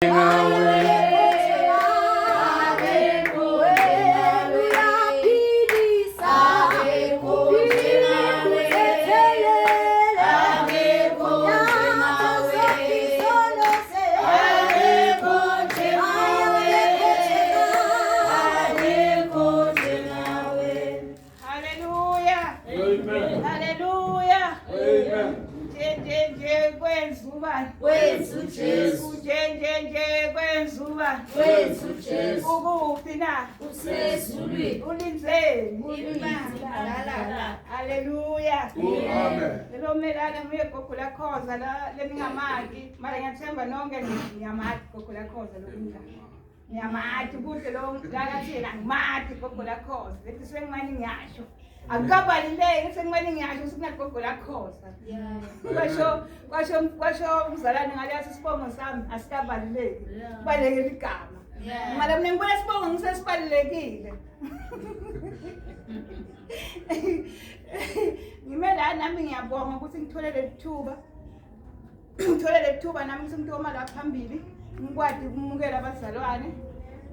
Hallelujah. Amen. Hallelujah. Amen. Nje nje nje kwenzuba. Kwenzu Jesu. Nje nje nje kwenzuba. Kwenzu Jesu. Ukuphi na? Usezulwini. Ulinzeni? Ulinzeni. Hallelujah. Amen. Lelo melana nguye gogo lakhoza la leningamaki. Mara ngiyathemba nonke niyamaki gogo lakhoza lokunjani. Ngiyamati kuhle lo lakathina ngimati gogo lakhoza. Lethi sengimane ngiyasho. Akukabaluleki sengimane ngiyasho ukuthi kunagogo lakhoza. Kwasho kwasho kwasho umzalwane ngaleso sibongo sami asikabaluleki. Kubalulekile igama. Mara mina ngibona isibongo ngisesibalulekile. Ngime la nami ngiyabonga ukuthi ngithole leli thuba. ngithole leli thuba nami ukuthi umuntu oma la phambili ngikwadi ukumukela abazalwane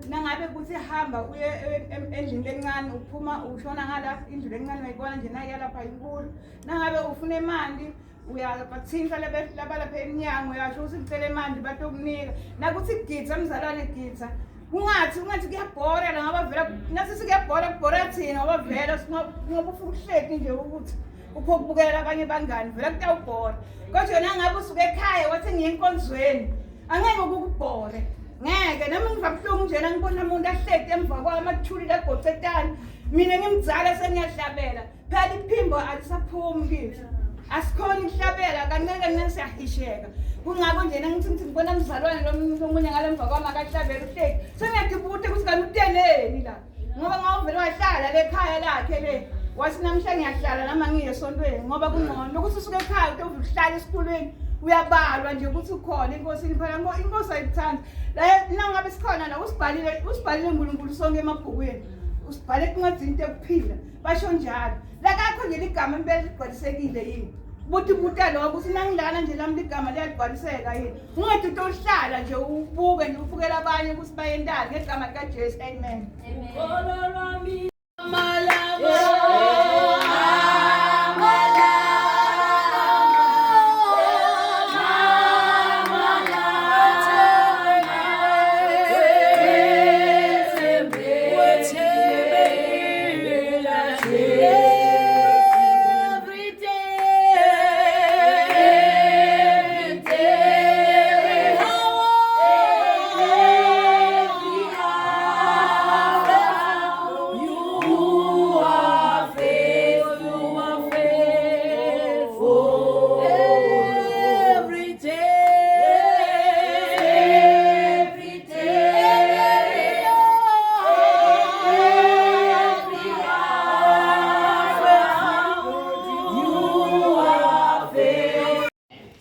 nangabe kuthi hamba uye endlini lencane uphuma ushona ngala indlu lencane uyayibona nje nayi yalapha inkulu nangabe ufuna emanti uyabathinta labalapha emnyango uyasho ukuthi ngicela emanti batokunika nakuthi gidza mzalwane gidza kungathi ungathi kuyabhora la ngoba vela nathi sikuyabhora kubhora thina ngoba vela ngoba ufuna ukuhleki nje ukuthi upho ukubukela abanye bangani vele kutawubhora kodwa yona ngabe usuke ekhaya wathi ngiye enkonzweni angeke ukukubhore ngeke nami ngiva buhlungu njena ngibona umuntu ahleti emva kwami athulile agocetane mina ngimdzala sengiyahlabela phela iphimbo alisaphumi kithi asikhoni ukuhlabela kancane kancane siyahisheka kungakho nje ngithi ngithi ngibona mzalwane lomunye ngale mva kwami akahlabela uhleki sengiyadibuta ukuthi kanti uteleni la ngoba ngawuvele wahlala lekhaya lakhe le wathi namhla ngiyahlala nami angiye esontweni ngoba kungcono ukuthi usuke ekhaya utovuka uhlala esikhulwini uyabalwa nje ukuthi ukhona enkosini phela inkosi ayikuthandi la nangabe sikhona la usibhalile usibhalile uNkulunkulu sonke emabhukwini usibhale encwadini ekuphila basho njalo lakakho nje ligama impela ligcwalisekile yini buthi buta lokho ukuthi nangilana nje lami ligama liyagcwaliseka yini ungathi utohlala nje ubuke nje ubukela abanye ukuthi bayentani ngegama likaJesu amen Ukholo lwami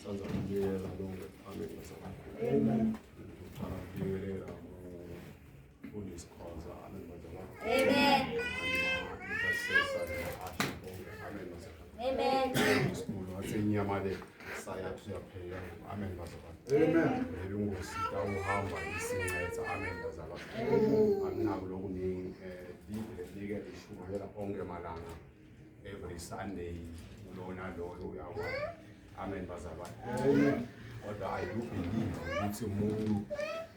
Sanza kubingelela lonke. Amen. Amen. Ngicela kubingelela umfundisi Khoza. Amen bazalwane. Amen. Intercessor no-usher bonke. Amen bazalwane. Amen. Isikhulu wathi inyama le sayathi uyaphela. Amen bazalwane. Amen. Leli ngosi tawuhamba isincetha. Amen bazalwane. Anginako lokuningi eh live like lishumayela onke malanga. Every Sunday lona loyo uyakwazi. Amen bazalwane. Amen. Kodwa I do believe ukuthi umuntu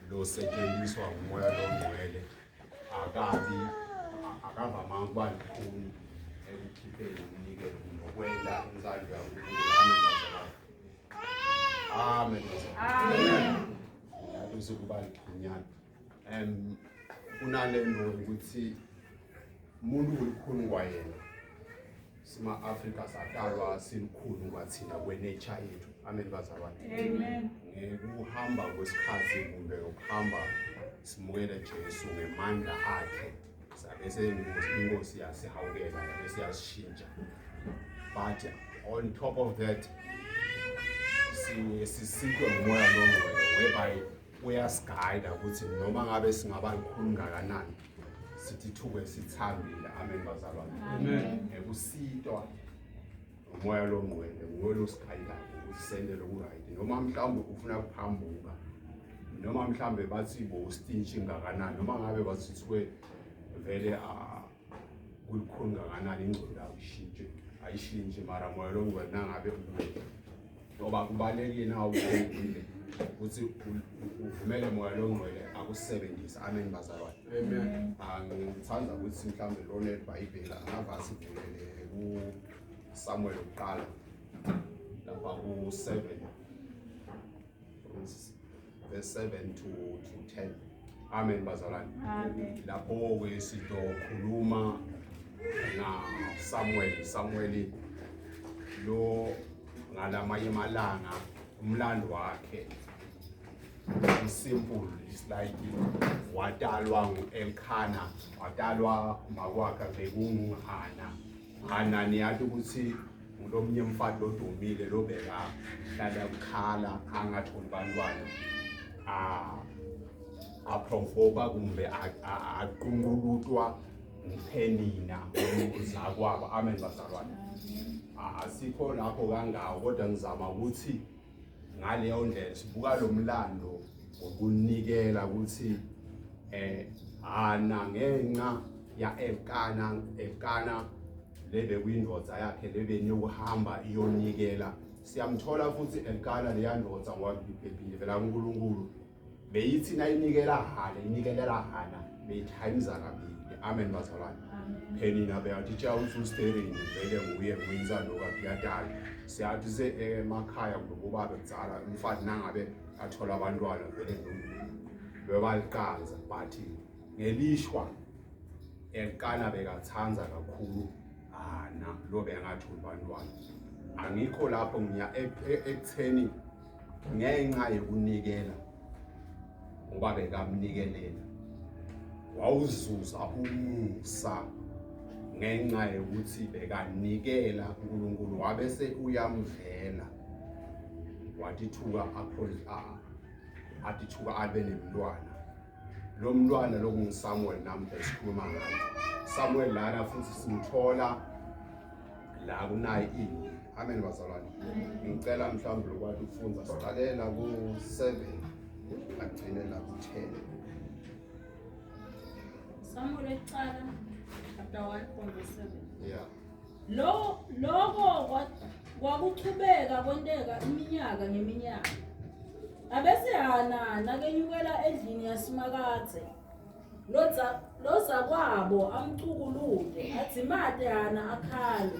lo setshenziswa ngumoya longcwele akabi akavamanga ukuba lukhuni ekukhipheni umnikelo nokwenta intsando yaNkulunkulu. Amen bazalwane. Amen bazalwane. Amen. Yathi ukuba liqhunyana. Um kunalento ukuthi umuntu ulikhuni kwayena sima-afrika sadalwa silikhulu kwathina kwe-nature yethu amen bazalwane amen ngekuhamba kwesikhathi kumbe ngokuhamba simukele Jesu ngemandla akhe sabe inkosi yasihawukela yabe siyasishintsha but on top of that sisikwe ngumoya longcwele whereby uyasigayida ukuthi noma ngabe singaba likhulu ngakanani sithi thuke sithambile amen bazalwane amen ngekusitwa umoya longcwele nguwe losigayidako ukuthi sente lokuright noma mhlawumbe ufuna kuphambuka Noma mhlambe bathi bo stingy ngakanani, noma ngabe bathi kuthiwe vele kulikhulu ngakanani ingcondo ayishintshe, ayishintshe mara moya lo ngwena nangabe ukuwe. Ngoba kubalekile na uwile ukuthi uvumele moya lo ngcwele akusebenzise. Amen bazalwane. Amen. Angithanda ukuthi mhlambe lona eBhayibheli angava sivulele ku Samuel oqala lapha ku 7 verse 7 to 10. Amen bazalwane. Amen. Lapho ke sizokhuluma na Samuel, Samuel lo ngalamanye amalanga umlando wakhe simple, is like watalwa ngu-Elkana, watalwa makwakhe bekungu-Hana. Hana niyathi ukuthi ngulomnye mfati lodumile lobeka hlala kukhala angatholi bantwana, aprovoka kumbe aqunqulutwa nguPhenina uzakwabo. Amen bazalwane. Asikho lapho kangako, kodwa ngizama ukuthi ngaleyo ndlela sibuka lo mlando wokunikela ukuthi Hana ngenxa ya Elkana, Elkana lebe kuyindoda yakhe lebe niyokuhamba iyonikela. Siyamthola futhi Elkana leya ndoda ngoba ibhebhile kuNkulunkulu beyithi nayinikela Hana, inikelela Hana beyithayimza kabili. Amen bazalwane. Phenina beyathi tshela ukuthi usterini vele nguye nguyinzalo kaBiyatala. Siyathi se emakhaya kulobo bekudzala umfati nangabe athola abantwana vele bebaliqanza, but ngelishwa Elkana bekathanda kakhulu Hana lo bengatholi bantwana. Angikho lapho, ngiya ekutheni ngenxa yokunikela ngoba bekamnikelela wawuzuza umusa ngenxa yokuthi bekanikela uNkulunkulu, wabese uyamvela wathithuka athithuka abe nemntwana. Lo mntwana lokunguSamuel namhla esikhuluma ngaye. Samuel lana futhi simthola la kunayi ini. Amen bazalwane. Ngicela mhlawumbe lokwathi ukufunza siqalela ku-7 agcine la ku-10. Samuel ekuqala chapter 1 from verse 7. Yeah. Lo lokho kwakuchubeka kwenteka iminyaka ngeminyaka. Abese Hana nakenyukela endlini yaSimakadze. Lozakwabo amcukulule adzimate Hana akhale.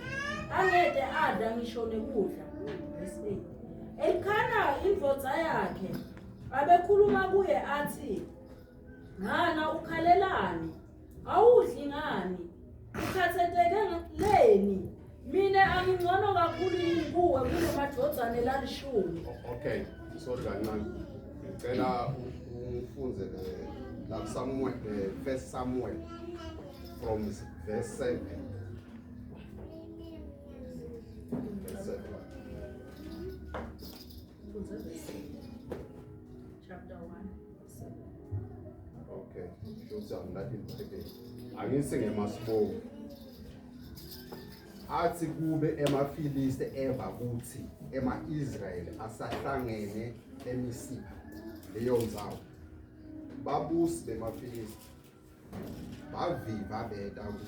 Angete adla ngisho nekudla. Verse 8. Elkhana indvodza yakhe abekhuluma kuye athi, Hana ukhalelani? Awudli ngani? Ukhathatheke leni? Mina angingcono kakhulu yini kuwe kunamadvodzana lalishumi? Okay, sorry kancane. Ngicela ungifunze la Samuel, first Samuel from verse 7. Verse 7. Funze verse 7. Chapter 1 verse 7. Okay, shuthi angilathi iBhayibheli. Angithi ngemasibomu. Athi kube emaFilisti eva kuthi ema-Israyeli asahlangene eMisipha leyo ndzawo. Babusi bemaFilisti baviva beta ku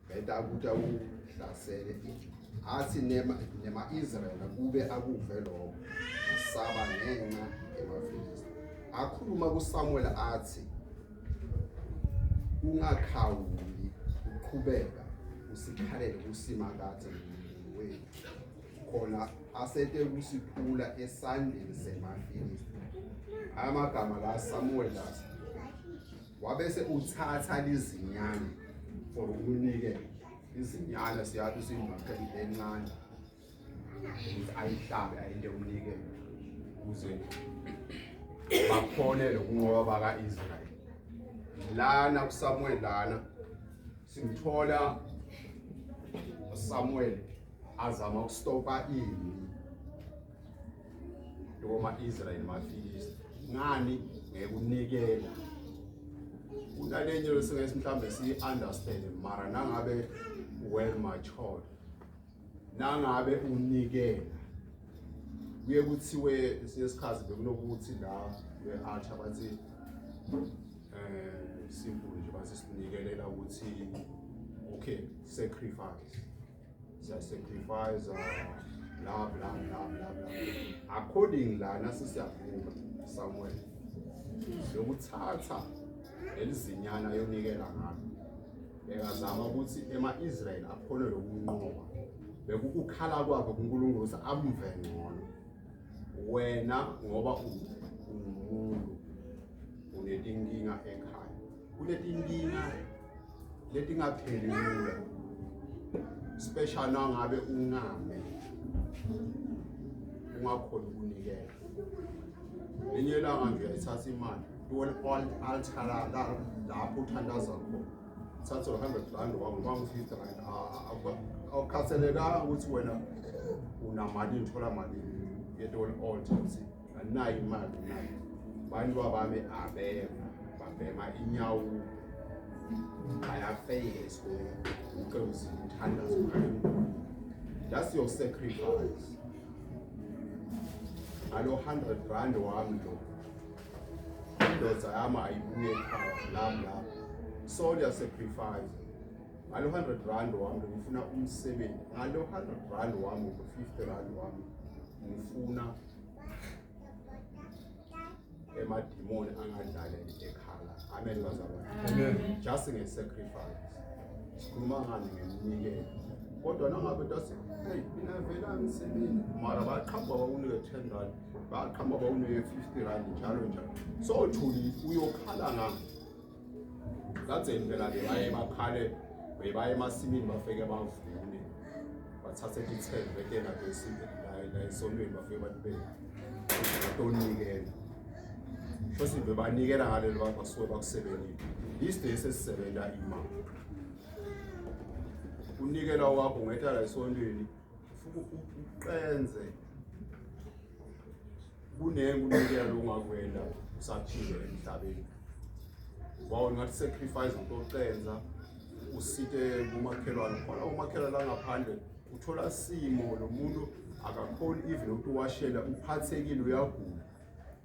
beta ukuthi awuhlasele. Athi nema-Israyeli kube akuve lokho asaba ngenxa yemaFilisti. Akhuluma kuSamuel athi ungakhawuli uqhubeka usikhalele kuSimakadze uNkulunkulu wethu khona asete kusiphula esandleni semaFilisti. Amagama la Samuel la wabese uthatha lizinyane for ukunikela izinyane, siyathi usiyimaqhele encane ukuthi ayihlabe ayinde umnikelo ukuze bakhone lokunqoba baka-Israyeli. Lana kuSamuel lana simthola uSamuel azama ukustopa impi yoma-Israyeli maFilisti ngani ngekunikela. Kunalenye lesingeke mhlambe siyi-understand mara nangabe well matured, nangabe unikela Kuye kuthiwe esinye isikhathi bekunokuthi la kwe-altar bathi simple nje bathi sinikelela ukuthi okay, sacrifice, siya-sacrifice, bla bla bla bla bla. According lana sisiyavuka somewhere lokuthatha lelizinyana yonikela ngalo, bekazama ukuthi ema-Israyeli akhone lokunqoba, bekukukhala kwakhe kuNkulunkulu ukuthi amve ngcono. Wena ngoba ungumuntu unetinkinga ekhaya, kunetinkinga letingapheli lula, special nangabe ungame ungakhona ukunikela. Linye ilanga nje uyayithatha imali altar lapho uthandaza khona, thatha 100 rand wami noma 50 rand, awukhathalekanga ukuthi wena unamalini, uthola malini, yetole altar uthi anayo imali, nayo bantu abami abeva babhema inyawo, bayafeyeswa uke uzithandazo. That's your sacrifice. Ngalo 100 rand wami lo, indoda yami ayibuye ekhaya lami lapho, so sacrifice ngalo 100 rand wami lo, ngifuna umsebenzi ngalo 100 rand wami, 50 rand wami, ngifuna emadimoni angadlaleli ekhala. Amen bazalwane. Amen. Just nge-sacrifice sikhuluma ngani? Ngeminikelo. Kodwa nangabe tasi, hey, mina vele angisebenzi, mara baqhamuka bakunike 10 rand, baqhamuka bakunike 50 rand, njalo njalo, so thuli uyokhala ngani? Kadzeni phela bebaye bakhale, bebaye emasimini, bafike bavune, bathathe tithelo bete nato la esontweni, bafike batibeke batonikela. Shothi bebanikela ngalelo basuke bakusebenzile. These days sesisebenza imali, unikela wakho ungetha la esontweni, ufuke uqenze kunengi unikela longakwenda usaphile emhlabeni. Wawu, ngathi sacrifice utocenza usite kumakhelwane khona, umakhelwane la ngaphandle uthola simo lo muntu akakhoni even ukuthi uwashela, uphathekile, uyagula,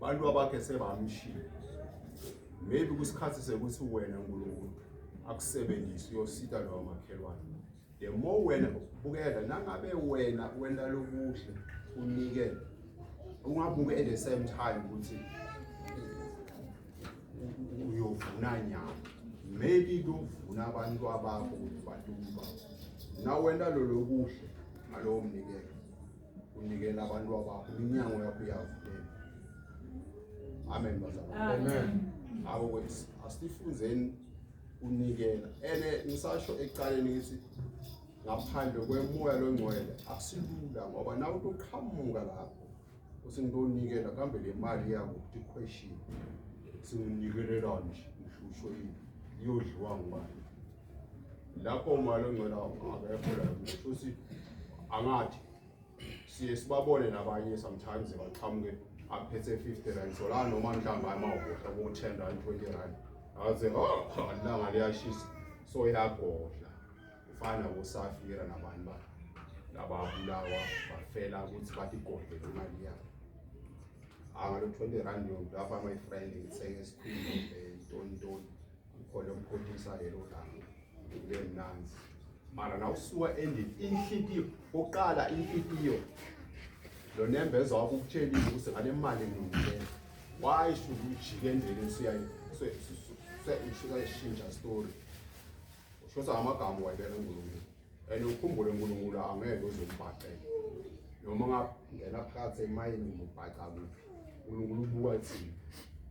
bantu abakhe sebamshiya. Maybe kusikhathi sekuthi wena uNkulunkulu akusebenzise uyosita lowo makhelwane. The more wena bukela, nangabe wena wenta lokuhle, unikele, ungabuki at the same time ukuthi uyovuna nyama, maybe kuyovuna abantu abakho ukuthi batukulu bakho. Na wenta lo lokuhle ngalowo mnikelo, unikela abantu abakho, iminyango yakho iyavuleka. Amen bazalwane. Amen. Ngakho ke asifunzeni unikela. Ene ngisasho ekuqaleni ngithi ngaphandle kwemoya longcwele akusilula, ngoba nawe uqhamuka lapho uthi ngitonikela, kambe le mali yakho ukuthi question singunikelelani nje, ngisho yini, iyodliwa ngubani lapho umoya longcwele angabekho la? Futhi angathi siye sibabone nabanye sometimes baqhamuke aphethe 50 rand, so la noma mhlawumbe amawugodla ko-10 rand, 20 rand, aze, oh, ilanga liyashisa, so iyagodla. Ufana nabosafira nabani ba lababulawa bafela ukuthi bathi godle imali yabo. Angalo 20 rand lapha, my friend, ngithenge esikhulu ntoni ntoni, ngikhona ukukhothisa lelo langa kube mnanzi. Mara nawusuka endini, inhlitiyo oqala, inhlitiyo lo nembeza wakho ukutshelile ukuthi ngale mali nginikela, why should ujike endleleni usuyayishintsha story? Ushosa ngamagama wayibeka uNkulunkulu. And ukhumbule, uNkulunkulu angeke uzombhacela noma ungangena phakathi emayini, ubhaca kuphi, uNkulunkulu ubuka thina.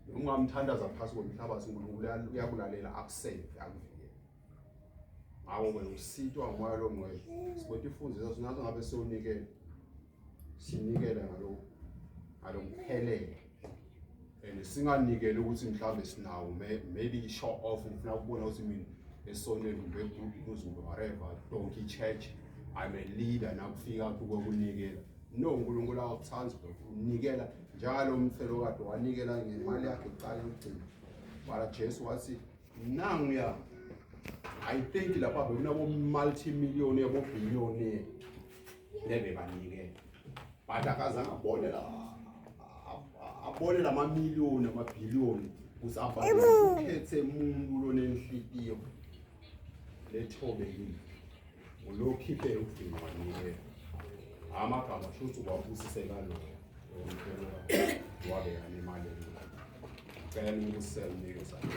Noma ungamthandaza phasi komhlabathi, uNkulunkulu uyakulalela, akusave, akuvikele. Ngakho-ke usitwa ngomoya longcwele, sikwethu ifundisa sinathi ngabe siwunikele, sinikele ngalokuphelele and singanikeli ukuthi mhlawumbe sinawo, maybe i-show off, ngifuna ukubona ukuthi mina esontweni kumbe e-good news kumbe whatever donkey church, I'm a leader nakufika kokunikela. No, uNkulunkulu akuthandi lokho. Unikela njalo umthelo kade wanikela ngemali yakhe kuqala ukugcina. Mara Jesu wathi nanguya, I think lapha bekunabo multi millionaire, bo billionaire lebe banikela. But akazange abone la abone lamamiliyoni amabhiliyoni ukuthi abhale ukhethe umuntu lonenhlitiyo lethobekile ulokhiphe ukugcina wanikela amagama shuthi wabusise kaloyo wabeka nemali cela nimbusisele umnike sakhe.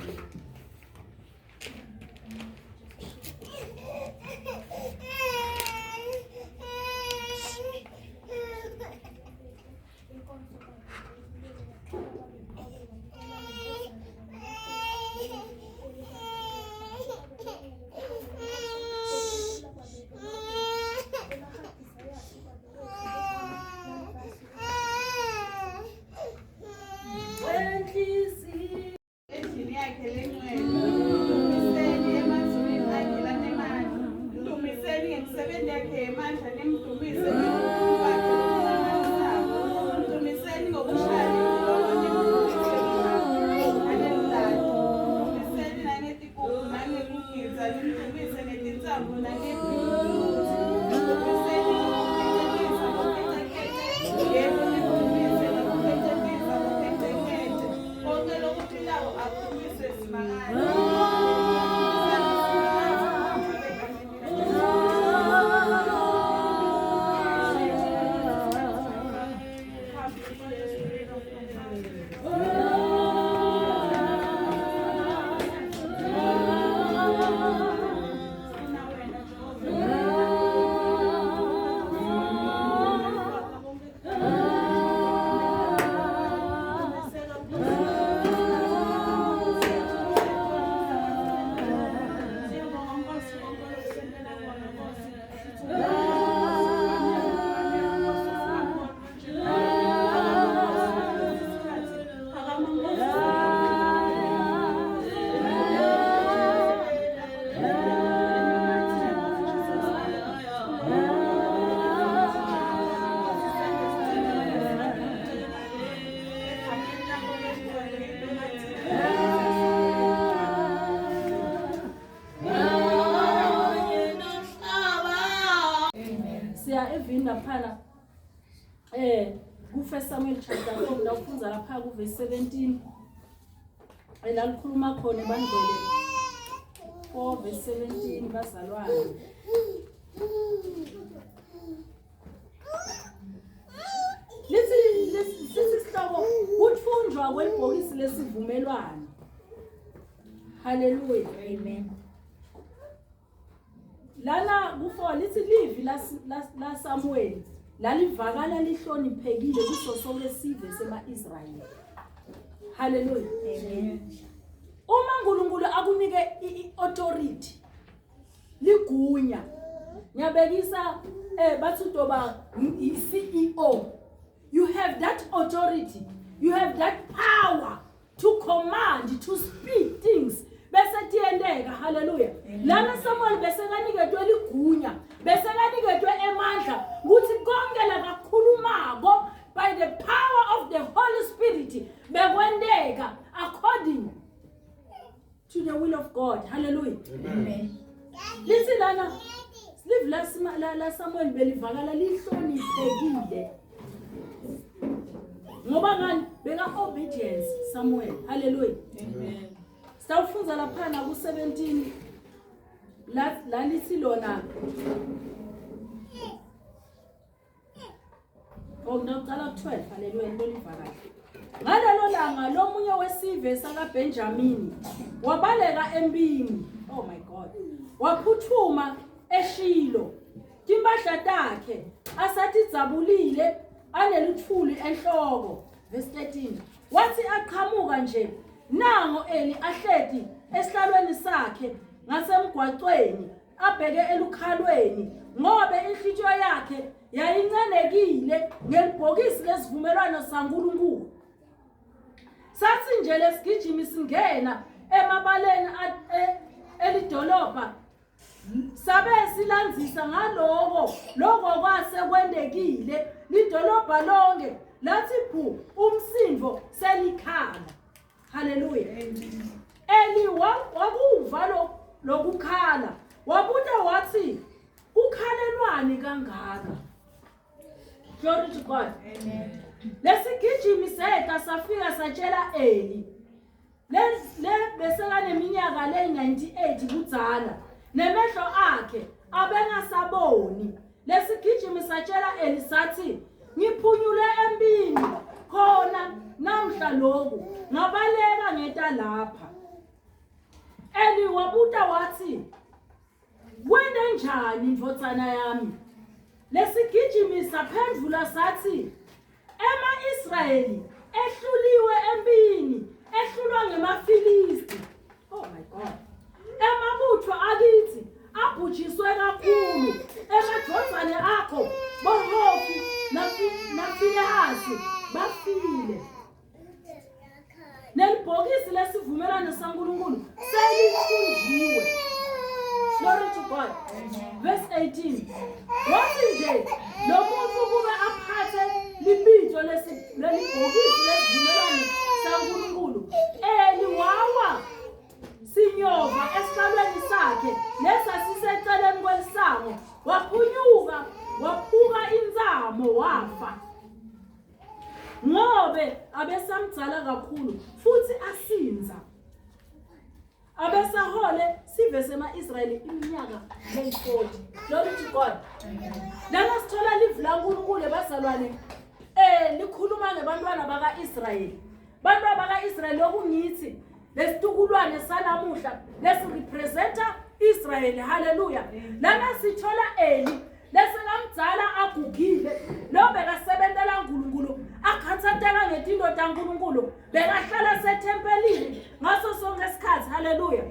Endlini yakhe lengcwele. Mdumiseni emazulwini akhe lanemandla. Mdumiseni ngemisebenzi yakhe yemandla nimdumise ngobukhulu bakhe obumangalisayo. Mdumiseni ngokushaya icilongo nimdumise nangemdlandla. Mdumiseni nangetigubhu nangekugidza nimdumise ngetintsambo nangebhuluthi. Mdumiseni ngokukhencekisa ngokhecekhece. Yebo nimdumise ngokukhencekisa ngokhecekhece. Konke lokuphilako akudunyiswe Simakadze. Siya evini laphana ku First Samuel chapter 4 la ufundza lapha ku verse 17 la likhuluma khona ebandleni 4 verse 17 bazalwane. Lithi sithi sihloko kuthunjwa kwebhokisi lesivumelwano. Haleluya. Amen. Lana kufo lithi livi la Samuel lalivakala lihloniphekile kuso sonke sive sema-Israyeli. Haleluya. Amen. Uma uNkulunkulu akunike i-authority ligunya ngiyabekisa bathi utoba i-CEO you have that authority you have that power to command to speak things bese tiyenteka haleluya lana Samuel bese kaniketwe ligunya bese kaniketwe emandla ukuthi konke lakakhulumako by the power of the Holy Spirit bekwenteka according to the will of God. Hallelujah. Amen. Lithi lana live la la Samuel belivakala lihloniphekile. Ngoba ngani beka obedience Samuel. Hallelujah. Amen. Sitawufunza lapha na ku 17 la la lithi lona Oh ngiyocala ku-12 haleluya ngibona kahle. Ngalelo langa lomunye wesive sakaBenjamini wabaleka empini. Oh my God. Waphuthuma eShilo. Timpahla takhe asatidzabulile aneluthuli enhloko. Verse 13. Wathi aqhamuka nje nango Eli ahleti esihlalweni sakhe ngasemgwacweni abheke elukhalweni ngobe inhlitiyo yakhe yayincenekile ngelibhokisi lesivumelwano saNkulunkulu. Sathi nje lesigijimi singena emabaleni elidolobha sabe silandzisa ngaloko loko kwase kwentekile lidolobha lonke lathi phu umsindo selikhala. Haleluya. Eli wakuva lokukhala wabuta wathi kukhalelwani kangaka? Glory to God. Amen. Lesigijimi seta safika satshela Eli. Le le besekaneminyaka leyi-98 kudzala nemehlo akhe abengasaboni. Lesigijimi satshela Eli sathi ngiphunyule empini khona namhla lokhu ngabaleka ngeta lapha. Eli wabuta wathi Kwente njani ndvodzana yami? Lesigijimi saphendvula sathi, Ema-Israyeli ehluliwe empini, ehlulwa ngemaFilisti. Oh my God. Emabutho akithi abhujiswe kakhulu. Emadvodzane akho boHofi naFinehasi bafile. Leli bhokisi lesivumelwano saNkulunkulu selithunjiwe. Glory to God. Verse 18. Wathi nje lo muntu kube aphathe libito leli bhokisi lesivumelwano saNkulunkulu Eli wawa sinyova esihlalweni sakhe lesasiseceleni kwelisango waphunyuka waphuka intsamo wafa. Ngobe abesamdzala kakhulu futhi asinza. Abesahole sive sema-Israyeli iminyaka leyi-40. Glory to God. Lana sithola livi laNkulunkulu ebazalwane eh likhuluma ngebantwana baka-Israyeli. Bantwana baka-Israyeli okungithi lesitukulwane sanamuhla lesirepresenta Israyeli. Haleluya. Lana sithola Eli lesekamdzala agugile lo bekasebentela uNkulunkulu akhathateka ngetinto taNkulunkulu bekahlala sethempelini ngaso sonke isikhathi haleluya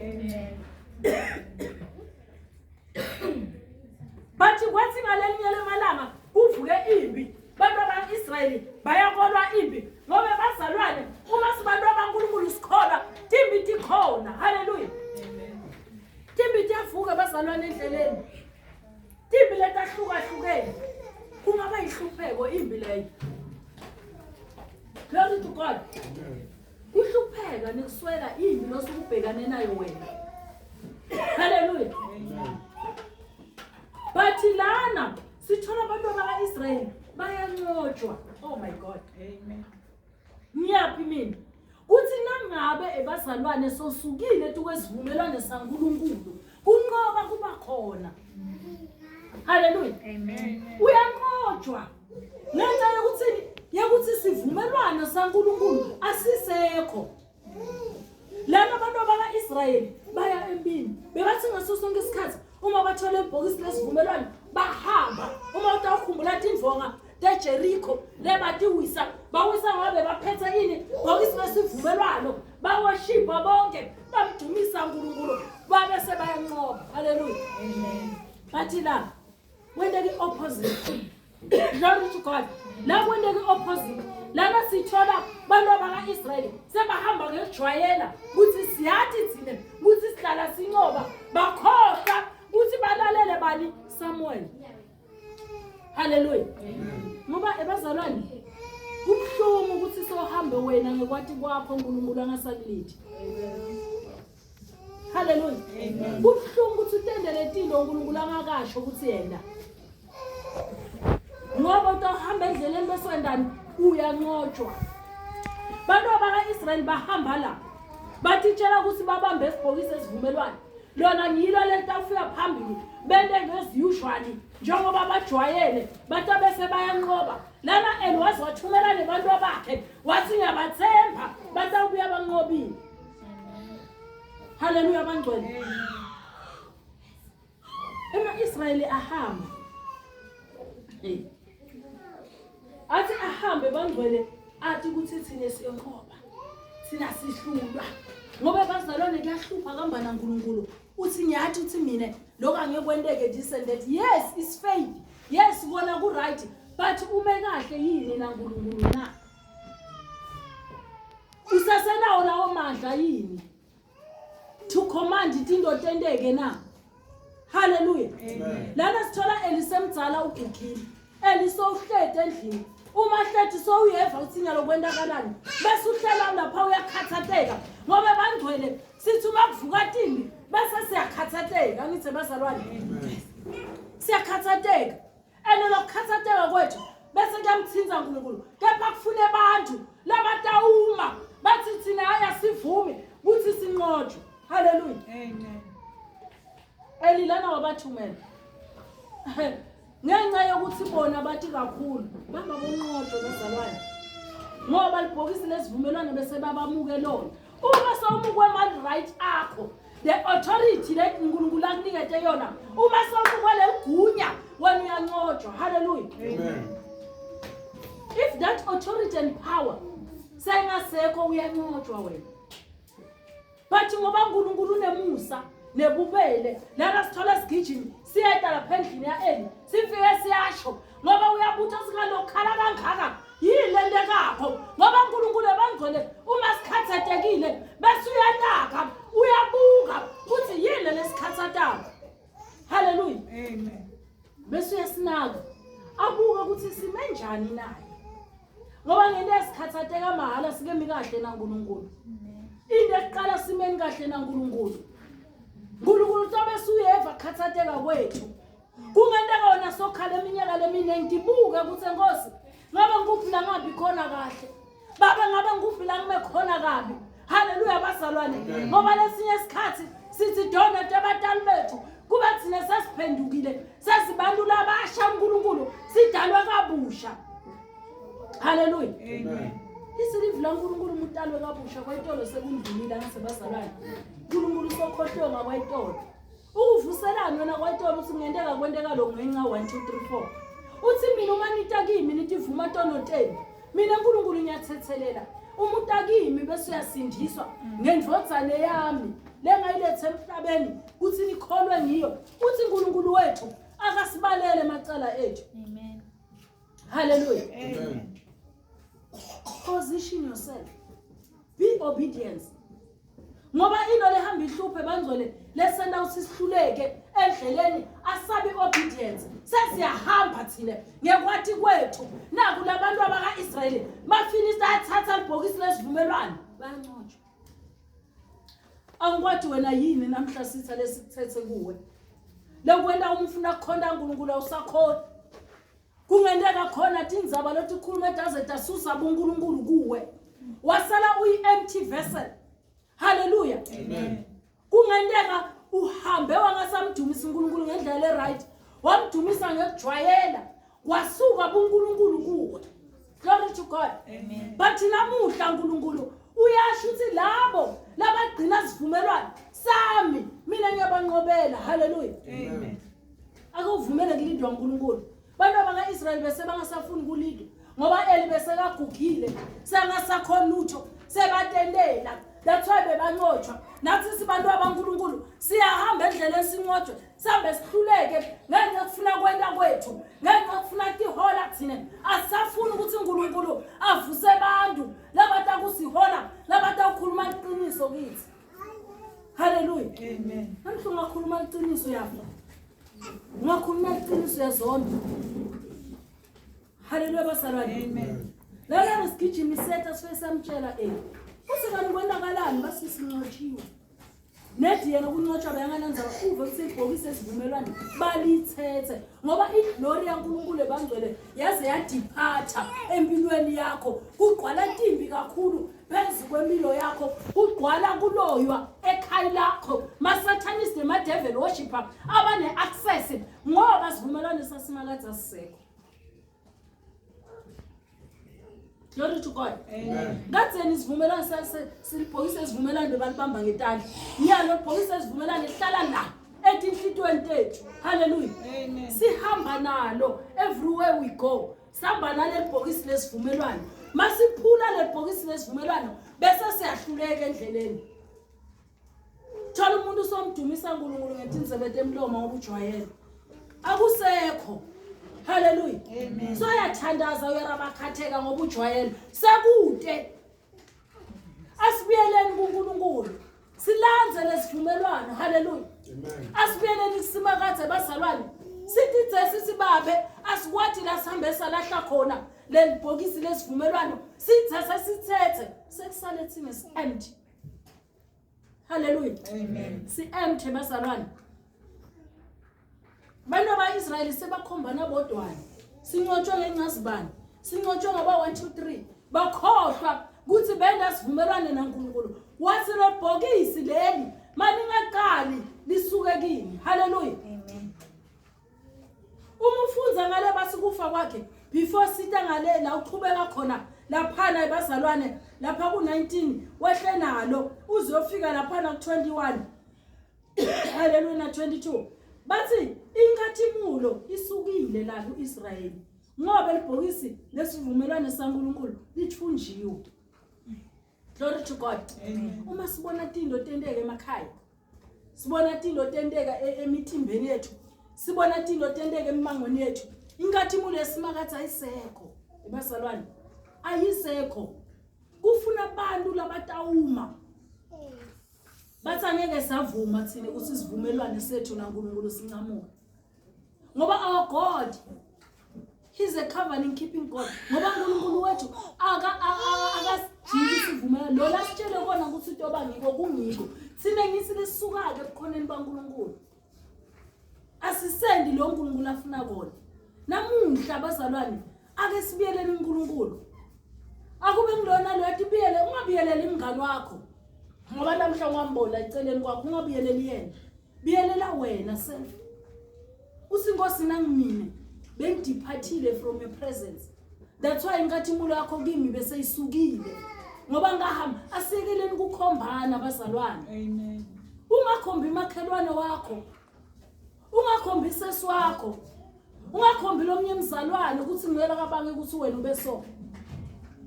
bathi kwathi ngalelinye lemalanga kuvuke impi bantu abaka-israyeli bayakolwa impi ngoba bazalwane uma sibantu abankulunkulu sikholwa timbi tikhona haleluya timbi tiyavuka bazalwane endleleni Timbi letahlukahlukene kungaba yihlupheko imbi leyo. Glory to God. Kuhlupheka nekuswela imbi losuke ubhekane nayo wena. Hallelujah. But lana sithola abantu abaka-Israyeli bayanqotshwa. Oh my God. Amen. Ngiyaphi mina? Kuthi nangabe ebazalwane sosukile tukwesivumelwane saNkulunkulu, kunqoba kuba khona. Haleluya. Amen. Uyanqotshwa. Ngenxa yokuthi yokuthi sivumelwano saNkulunkulu asisekho. Lana abantu abaka-Israyeli baya empini. Bebathi ngaso sonke isikhathi uma bathola ibhokisi lesivumelwano bahamba. Uma utawukhumbula tindvonga teJeriko lebatiwisa bawisa ngoba bebaphethe ini bhokisi lesivumelwano bawashibha bonke bamdumisa uNkulunkulu babe sebayanqoba haleluya bathi la kwenteka i-opposite glory to God la kwenteka i-opposite lana sithola bantu abaka-Israyeli sebahamba ngekujwayela ukuthi siyathi thina ukuthi sihlala sincoba bakhohlwa ukuthi balalele bani Samuel Haleluya. Ngoba ebazalwane kubuhlungu ukuthi sohambe wena ngekwati kwakho uNkulunkulu angasakulidi. Haleluya. Kubuhlungu ukuthi utendele tinto uNkulunkulu angakasho ukuthi yena. Ngoba utohamba endleleni bese wendani uyanqotshwa. Bantu abaka-Israyeli bahamba la. Batitshela ukuthi babambe isibhokisi esivumelwano. Lona ngilo lelitawufika phambili bente as usually njengoba bajwayele bathi bese bayanqoba lana and waze wathumela nebantu abakhe wathi ngiyabathemba batawubuya banqobile haleluya bangcwele ema-israyeli ahamba athi ahambe bangcwele athi ukuthi thina siyonqoba thina sihlulwa ngoba bazalwane kuyahlupha kambana nkulunkulu uthi ngiyathi uthi mina lokho angeke kwenteke this and that yes is faith yes kona ku-right but ume kahle yini nankulunkulu na usasenawo lawo mandla yini to command itinto tenteke na haleluya lana sithola elisemdzala ugugile elisowuhleti endlini uma hlethi sowuyeva ukuthi nyalo kwentakalani bese uhlela lapha uyakhathateka ngoba bangcwele sithi uma kuvuka timbi bese siyakhathateka angithi bazalwane siyakhathateka and lokukhathateka kwethu Bese kuyamthinta uNkulunkulu. Kepha kufune abantu labatawuma bathi thina hayi asivumi ukuthi sinqotshwe. Hallelujah. Amen. Elilana wabathumela. Ngenxa yokuthi bona bathi kakhulu bamba bonqotshwe bazalwane. Ngoba libhokisi lesivumelwano bese babamuke lona. Uma sewumukwe ama right akho the authority le uNkulunkulu akunikete yona uma sewumukwe leligunya wena uyanqotshwa. Hallelujah. Amen. If that authority and power sengasekho uyanqotshwa wena. But ngoba uNkulunkulu unemusa nebubele lana sithola sigijimi siyeta lapha endlini ya-Eli sifike siyasho ngoba uyabutha singalokhala kangaka yini le nto ekakho ngoba uNkulunkulu ebangcwele uma sikhathatekile bese uyanaka uyabuka ukuthi yini lesikhathatako haleluya Amen. Bese uyasinaka abuke ukuthi sime njani naye ngoba ngento esikhathateka mahhala sikemi kahle naNkulunkulu into eqala simeni kahle naNkulunkulu uNkulunkulu utobe suyeva khathateka kwethu kungenteka wona sokhala eminyaka leminingi ngibuke ukuthi enkosi ngabe ngikuphi la ngabi khona kahle baba ngabe ngikuphi la ngime khona kabi haleluya bazalwane ngoba lesinye isikhathi sithi dona abatali bethu kuba thina sesiphendukile sesibantu labasha uNkulunkulu sidalwe kabusha haleluya Amen. Isilivu laNkulunkulu umutalwe kabusha kwayitolo sekundlulile angisebazalwane uNkulunkulu sokhohlwe ngakwayitolo Ukuvuselani wena kwayitolo uthi kungenteka kwenteka lo ngenxa 1 2 3 4. Uthi mina uma nita kimi nithi vuma tono tenu. Mina uNkulunkulu ngiyathethelela. Uma utakimi bese uyasindiswa ngendvodzane yami lengayilethe emhlabeni kuthi nikholwe ngiyo. Uthi uNkulunkulu wethu akasibalele amacala ethu. Amen. Hallelujah. Amen. Position yourself. Be obedient. Ngoba into lehamba ihluphe bangcwele lesenta ukuthi sihluleke endleleni asabi obedience. Sesiyahamba thina ngekwathi kwethu. Naku labantu abaka-Israyeli maFilista athatha libhokisi lesivumelwano bayancotshwa. Angikwathi wena yini namhla sitha lesikuthethe kuwe. Lekwenta uma ufuna kukhonta uNkulunkulu awusakhoni. Kungenteka khona tindzaba lotikhulume taze tasusa buNkulunkulu kuwe. Wasala uyi-empty vessel. Hallelujah. Amen. Kungenteka uhambe wangasamdumisa uNkulunkulu ngendlela le-right. Wamdumisa ngekujwayela. Wasuka buNkulunkulu kuwe. Glory to God. Amen. But namuhla uNkulunkulu uyasho ukuthi labo labagcina sivumelwano sami mina ngiyabanqobela. Hallelujah. Amen. Ake uvumele kulindwa uNkulunkulu. Abantu abaka-Israyeli bese bangasafuni kulindwa ngoba Eli besekagugile sengasakhona lutho sebatendela. That's why bebanqotshwa. Nathi sibantu abankulunkulu siyahamba endleleni sinqotshwe sihambe sihluleke ngenxa yokufuna kwenta kwethu ngenxa yokufuna tihola thina asisafuni ukuthi uNkulunkulu avuse abantu labatakusihola labatawukhuluma iqiniso kithi. Haleluya. Amen. Namhla ungakhuluma iqiniso uyafa. Ungakhuluma iqiniso uyazonda. Haleluya bazalwane. Amen. Lana ngisigijima isetha sifike samtshela eh. Uthi kanti kwenakalani basisinqotshiwe. Nedi yena ukunqotshwa beyangananzaba uve ukuthi ibhokisi esivumelwano balithethe ngoba iglory yaNkulunkulu ebangcwele yaze yadiphatha empilweni yakho kugqwala timbi kakhulu phezu kwempilo yakho kugqwala kuloywa ekhaya lakho masatanist nemadevil worshipper abane-access ngoba sivumelwano sasimakade asisekho Glory to God. Amen. Kadzeni isivumelwano silibhokisi esivumelwano bebalibamba ngetandla. Nyalo libhokisi esivumelwano lihlala la etinhlitweni tethu. Hallelujah. Amen. Sihamba nalo everywhere we go. Sihamba naleli bhokisi lesivumelwano. Masiphula leli bhokisi lesivumelwano bese siyahluleka endleleni. Thola umuntu usomdumisa uNkulunkulu ngetinzebe temlomo ngoba ujwayele. Akusekho. Hallelujah. Amen. So uyathandaza uyarabakhatheka ngoba ujwayele. Sekude. Asibuyeleni kuNkulunkulu. Silanze lesivumelwano. Hallelujah. Amen. Asibuyeleni kusimakade bazalwane. Sithi tse sithi babe asikwathi la sihambe salahla khona leli bhokisi lesivumelwano. Sithe sesithethe sekusale thina si-empty. Hallelujah. Amen. Si-empty bazalwane. Abantu ba-Israyeli sebakhombana bodwana. Sinqotshwe ngencazibani, sinqotshwe ngoba 1 2 3. Bakhohlwa ukuthi benda sivumelwane naNkulunkulu. Wathi lo bhokisi leli malingaqali lisuke kini. Hallelujah. Amen. Uma ufunza ngale bathi kufa kwakhe before sita ngale la uqhubeka khona laphana ebazalwane lapha ku-19 wehle nalo uzofika laphana ku-21 haleluya na-22 bathi inkathimula isukile la ku-Israyeli ngoba libhokisi lesivumelwano saNkulunkulu lithunjiwe. Glory to God. Amen. Uma sibona tindo tenteka emakhaya, sibona tindo tenteka e, emithimbeni yethu, sibona tindo tenteka emimangweni yethu, inkathimula yesimakathi ayisekho. Ebazalwane, ayisekho. Kufuna abantu labatawuma bathi angeke savuma thina ukuthi isivumelwane sethu naNkulunkulu sincamuke ngoba our God, he's a covenant keeping God. Ngoba uNkulunkulu wethu akasijiki isivumelwano lo lasitshele kona ukuthi utoba ngiko kungiko. Thina ngithi lesuka-ke ebukhoneni baNkulunkulu, asisendi lo uNkulunkulu afuna kona namuhla. Abazalwane, ake sibuyeleni uNkulunkulu. Akube ngilona lo yathi buyele, ungabuyeleli umngani wakho ngoba namhla ungambona eceleni kwakho, ungabuyeleli yena, biyelela wena self. Uthi, "Nkosi, nangimine bengidiphathile from your presence, that's why inkathimula yakho kimi bese isukile ngoba ngahamba." Asiyekeleni ukukhombana, abazalwane. Amen. Ungakhombi makhelwane wakho, ungakhombi sesi wakho, ungakhombi lomnye mzalwane ukuthi ngiyela kabange ukuthi wena ube so.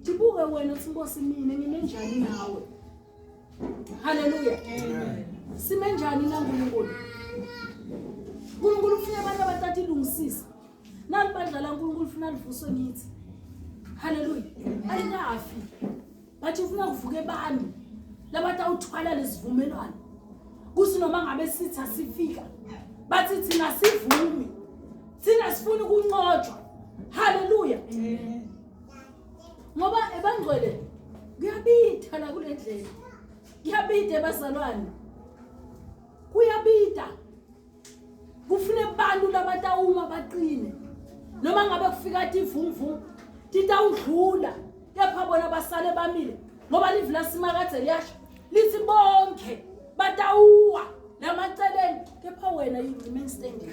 Tibuke wena uthi, "Nkosi, mina ngime njani nawe?" Haleluya. Sime njani naNkulunkulu? uNkulunkulu ufuna abantu abathatha ilungisisa. Nali bandla la uNkulunkulu ufuna livuswe ngithi. Haleluya. Alikafi, bathi ufuna kuvuke abantu labatawuthwala lesivumelwano, kuthi noma ngabe sitha sifika bathi, "Thina sivumi, thina sifuna ukunqotshwa." Haleluya. Ngoba ebangcwele kuyabitha la kule ndlela, kuyabida ebazalwane, kuyabida. Kufune abantu labatawuma baqine noma ngabe kufika tivumvum titawudlula, kepha bona basale bamile, ngoba livi lasimakadze liyasho lithi bonke batawuwa lamaceleni, kepha wena you remain standing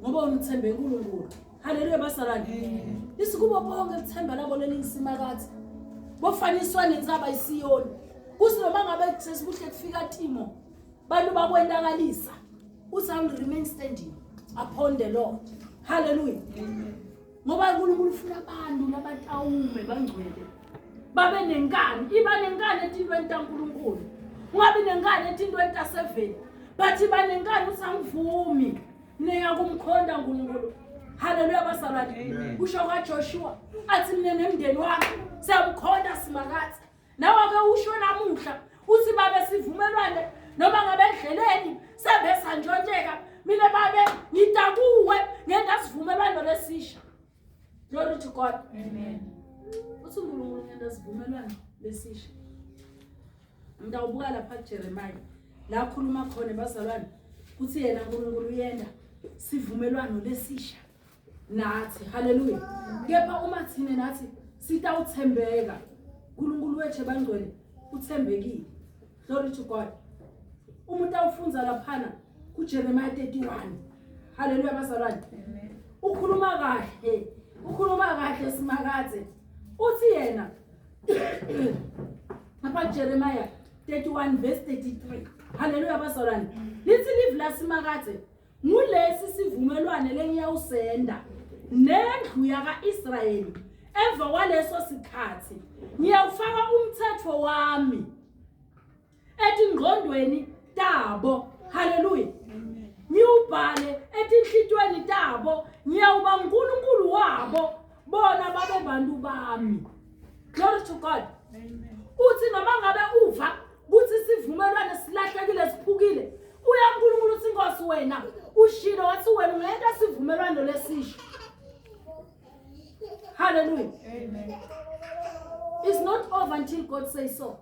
ngoba unithembe uNkulunkulu. Haleluya bazalwane. Lisikubo bonke lithemba labo lelingisimakathi bofaniswa nentsaba isiyoni, kuthi noma ngabe sesibuhle kufika timo bantu bakwentakalisa, uthi, "I will remain standing upon the Lord." Haleluya. Ngoba uNkulunkulu ufuna abantu labatawume bangcwele babe nenkani. Iba nenkani etintweni taNkulunkulu, ungabi nenkani etintweni taseveni, but iba nenkani uthi, "Angivumi niyakumkhonda uNkulunkulu." Haleluya bazalwane. Kusho kaJoshua athi, "Mina nemndeni wami siyamkhonda Simakadze." Nawe ke usho namuhla uthi, "Babe, sivumelwane noma ngabe endleleni sembe santshontsheka, mina babe ngitakuwe ngenda sivumelwano lesisha." Glory to God. Amen. Uthi uNkulunkulu ngenda sivumelwano lesisha. Ngitawubuka lapha kuJeremiah la khuluma khona bazalwane kuthi yena uNkulunkulu uyenda sivumelwano lesisha nathi. Haleluya. Kepha uma thina nathi sitawuthembeka, uNkulunkulu wethu ebangcwele uthembekile. Glory to God. Umuntu awufunza laphana kuJeremiah 31, haleluya bazalwane, ukhuluma kahle, ukhuluma kahle Simakadze. Uthi yena apha Jeremiah 31 verse 33, haleluya bazalwane, lithi livi lasimakadze, "Ngulesi sivumelwane lengiyawusenda nendlu yaka-Israyeli emva kwaleso sikhathi: ngiyawufaka umthetho wami etingqondweni tabo," haleluya, "ngiwubhale etinhlitweni tabo. Ngiyawuba uNkulunkulu wabo, bona babe bantu bami." Glory to God. Uthi noma ngabe uva kuthi sivumelwane silahlekile, siphukile, uya uNkulunkulu uthi, "Inkosi, wena ushilo wathi wena ungenta sivumelwano lesisho." Hallelujah. Amen. It's not over until God says so.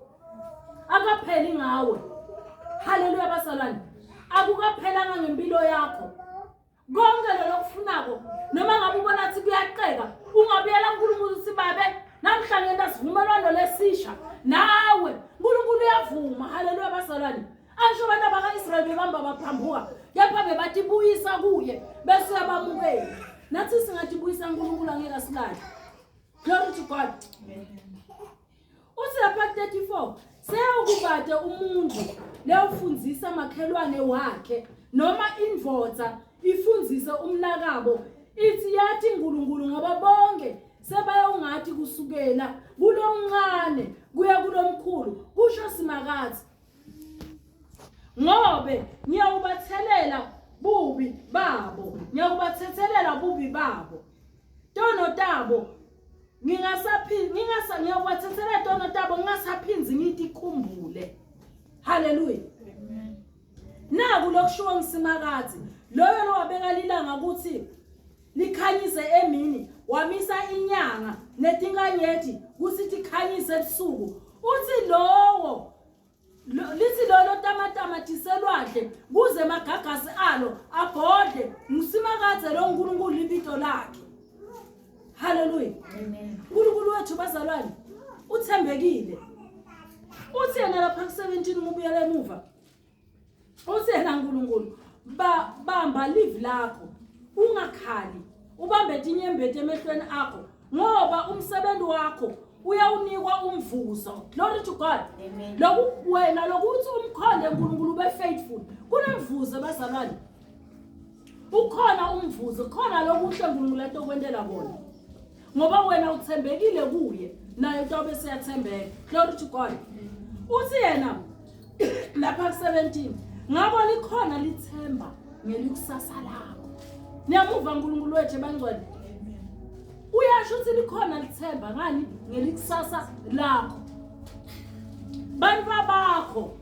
Akapheli ngawe. Haleluya bazalwane. Akukaphelanga ngempilo yakho. Konke lolo kufunako noma ngabe ubona ukuthi kuyaqeka ungabuyela uNkulunkulu uthi babe namhla ngenta sivumelwano lesisha nawe. uNkulunkulu uyavuma. Haleluya bazalwane. Angisho abantu abaka-Israyeli bebamba baphambuka kepha bebatibuyisa kuye bese uyabamukela. Nathi singatibuyisa uNkulunkulu angeke asilahle. Glory to God. Uthi lapha 34 seyawukubade umuntu lewufundzisa makhelwane wakhe noma indvodza ifundzise umnakabo ithi yathi uNkulunkulu ngoba bonke sebayawungathi kusukela kulomncane kuya kulomkhulu kusho Simakadze ngobe ngiyawubathelela bubi babo ngiyawubathethelela bubi babo tono tabo ngingasaphindi ngingasa ngiyokwathathela tono tabo ngingasaphindzi ngitikhumbule haleluya naku lokushiwo ngisimakadze loyo lowabeka lilanga ukuthi likhanyise emini wamisa inyanga netinkanyeti kutsi tikhanyise ebusuku uthi lowo Lithi lolo tamatama tiselwandle kuze emagagasi alo abhodle nguSimakadze lo uNkulunkulu libito lakhe. Haleluya. Amen. uNkulunkulu wethu bazalwane uthembekile. Uthi yena lapha ku-17 uma ubuyela emuva. Uthi yena uNkulunkulu ba bamba live lakho ungakhali ubambe tinyembeti emehlweni akho ngoba umsebenzi wakho uyawunikwa umvuzo glory to God loku wena lokuthi umkhonde uNkulunkulu ube faithful kunemvuzo bazalwane ukhona umvuzo khona lokuhle uNkulunkulu atokwentela kona ngoba wena uthembekile kuye naye utobe seyathembeka glory to God uthi yena lapha ku-17 ngabo likhona lithemba ngelikusasa lakho niyamuva uNkulunkulu wethu ebangcwele uyasho ukuthi likhona lithemba ngani ngelikusasa lakho bantu bakho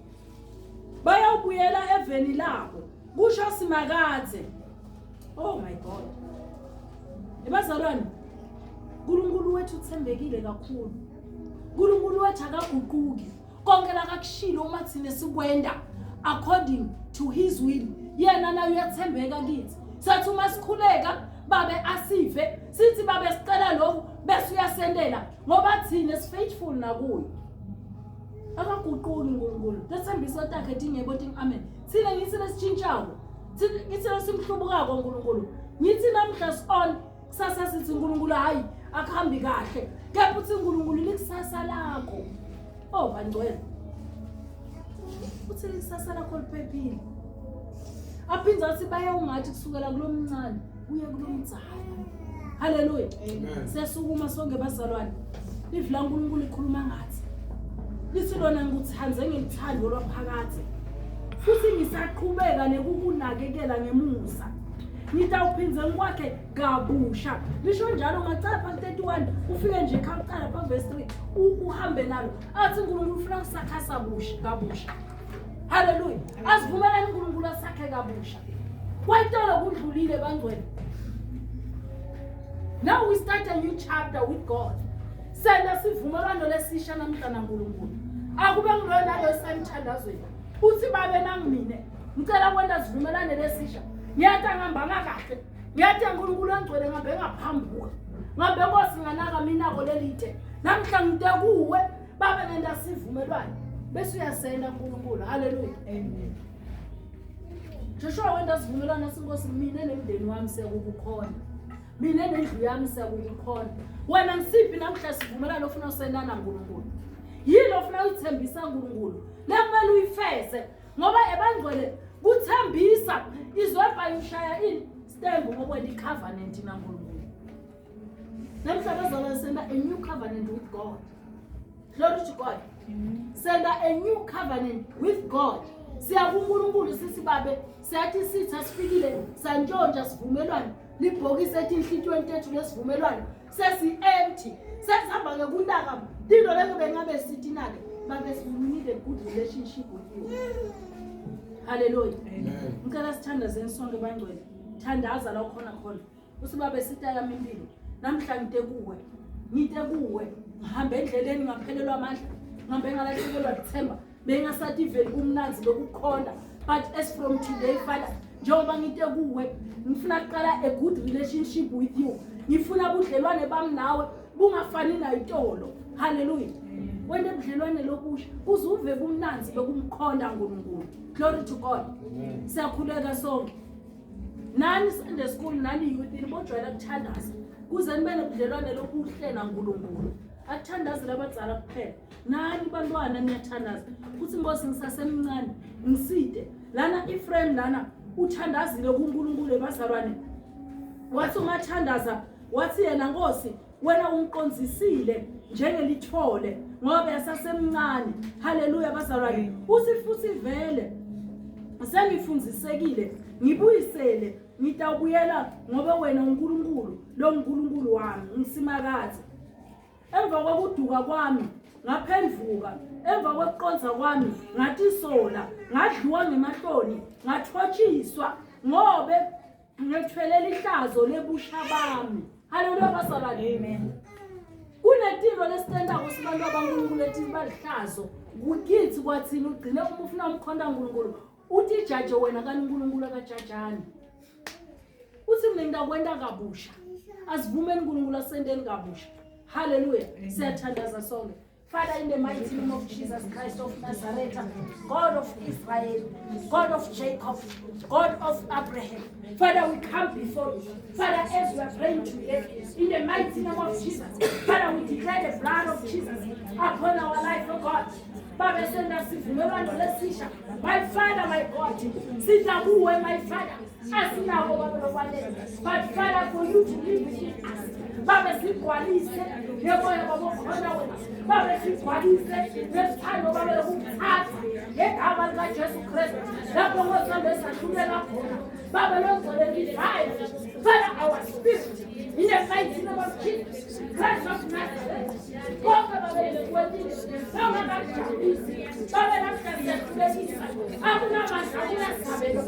bayawubuyela eveni labo kusho simakadze oh my god ebazalwane uNkulunkulu wethu uthembekile kakhulu uNkulunkulu wethu akaguquki konke lakakushilo uma thina sikwenda according to his will yena naye uyathembeka kithi sathi uma sikhuleka babe asive sithi babe sicela lokhu bese uyasendela ngoba thina si-faithful nakuyo akaguquki uNkulunkulu tethembiso takhe tingebo ting amen thina ngithi lesitshintshako ngithi lesimhlubukako uNkulunkulu ngithi namhla si-on kusasa sithi uNkulunkulu hayi akuhambi kahle kepha uthi uNkulunkulu likusasa lakho oh bangcwele uthi likusasa lakho liphephile aphinde athi bayawungathi kusukela kulomncane kuye kulomdzala haleluya siyasukuma sonke bazalwane livi laNkulunkulu likhuluma ngathi lithi lona ngikuthanze ngelithando lwaphakade futhi ngisaqhubeka nekukunakekela ngemusa ngitawuphindze ngikwakhe kabusha lisho njalo ungacala pha 31 ufike nje khawucala pha verse 3 uhambe nalo athi uNkulunkulu ufuna kusakha sabusha kabusha haleluya asivumelani uNkulunkulu asakhe kabusha kwayitolo kudlulile bangcwele now we start a new chapter with God sena sivumelwano lesisha namhla naNkulunkulu akube ngiloyo naloyo semthandazweni uthi babe nangimine ngicela kwenta sivumelane lesisha ngiyathi angihambanga kahle ngiyathi uNkulunkulu ongcwele ngihambe ngaphambuka ngihambe nkosi nganaka minako lelide namhla ngite kuwe babe ngenta sivumelwane bese uyasenda uNkulunkulu haleluya amen Joshua wenta sivumelwano sinkosi mina nemndeni wami siyakukukhona mina nendlu yami siyakukukhona wena ngisiphi namhla sivumelwano ofuna usendana uNkulunkulu yini ofuna uyithembisa uNkulunkulu lekumele uyifeze ngoba ebangcwele kuthembisa izwebha ushaya ini stembu ngokwena i-covenant naNkulunkulu namhla bazalwane senda a new covenant with God glory to God senda a new covenant with God siya kuNkulunkulu sithi babe siyathi sitha sifikile santshontsha sivumelwane libhokisi ethi inhlitiyweni tethu lesivumelwano sesi-empty sesihamba ngekunaka into leyo bengabe sithi nake babe we need a good relationship with you haleluya ngicela sithandazeni sonke bangcwele thandaza la ukhona khona usibabe sita yami impilo namhla ngite kuwe ngite kuwe ngihambe endleleni ngaphelelwa amandla ngihambe ngalahlekelwa lithemba bengasativeli kumnanzi lokukhonda but as from today father Njengoba ngite kuwe, ngifuna kuqala a good relationship with you. Ngifuna budlelwane bami nawe bungafani nayitolo. Hallelujah. Wena budlelwane lobusha kuze uve bumnanzi bekumkhonda uNkulunkulu. Glory to God. Siyakhuleka sonke. Nani Sunday school nani youth nibojwayela kuthandaza kuze nibe nobudlelwane lobuhle naNkulunkulu. Akuthandazi labadzala kuphela. Nani bantwana niyathandaza. Kuthi Nkosi ngisasemncane ngiside. Lana Ephraim lana uthandazile kuNkulunkulu ebazalwane. Wathi umathandaza wathi yena Nkosi wena ungiqonzisile njengelithole ngoba yasasemncane. Haleluya bazalwane. Uthi futhi vele sengifundisekile ngibuyisele ngitawubuyela ngoba wena uNkulunkulu lo uNkulunkulu wami ngisimakaze emva kokuduka kwami ngaphenduka emva kokuqonza kwami ngatisola ngadliwa ngemahloni ngathotshiswa ngobe ngethwelela ihlazo lebusha bami. Haleluya bazalwane. Amen. Kunetilo lesitendako sibantu abankulunkulu ethi balihlazo kithi kwathina ugcine uma ufuna umkhonta uNkulunkulu utijaje wena kaNkulunkulu akajajani. Uthi mina ngitakwenta kabusha. Asivumeni uNkulunkulu asendeni kabusha. Haleluya. Siyathandaza sonke. Father, in the mighty name of Jesus Christ of Nazareth, God of Israel, God of Jacob, God of Abraham, Father, we come before you. Father, as we are praying today, in the mighty name of Jesus, Father, we declare the blood of Jesus upon our life, oh God. Baba senda sivumelwano lesisha. My Father, my God, sita kuwe, my Father. Asinako baba lokwanele. But Father, for you to live within us. Baba sigcwalise ngemoya baba okhona wena. Baba sigcwalise ngesithando baba lokukuthatha ngegama likaJesu Kristu. Lapho ngosambe sahlulela khona. Baba longcwele revive. Father, our spirit in the mighty name of Jesus Christ of Nazareth. Konke baba esikwentile. Baba ngakujabulisi. Baba namhla siyahlulekisa. Akunamandla akunasabelo.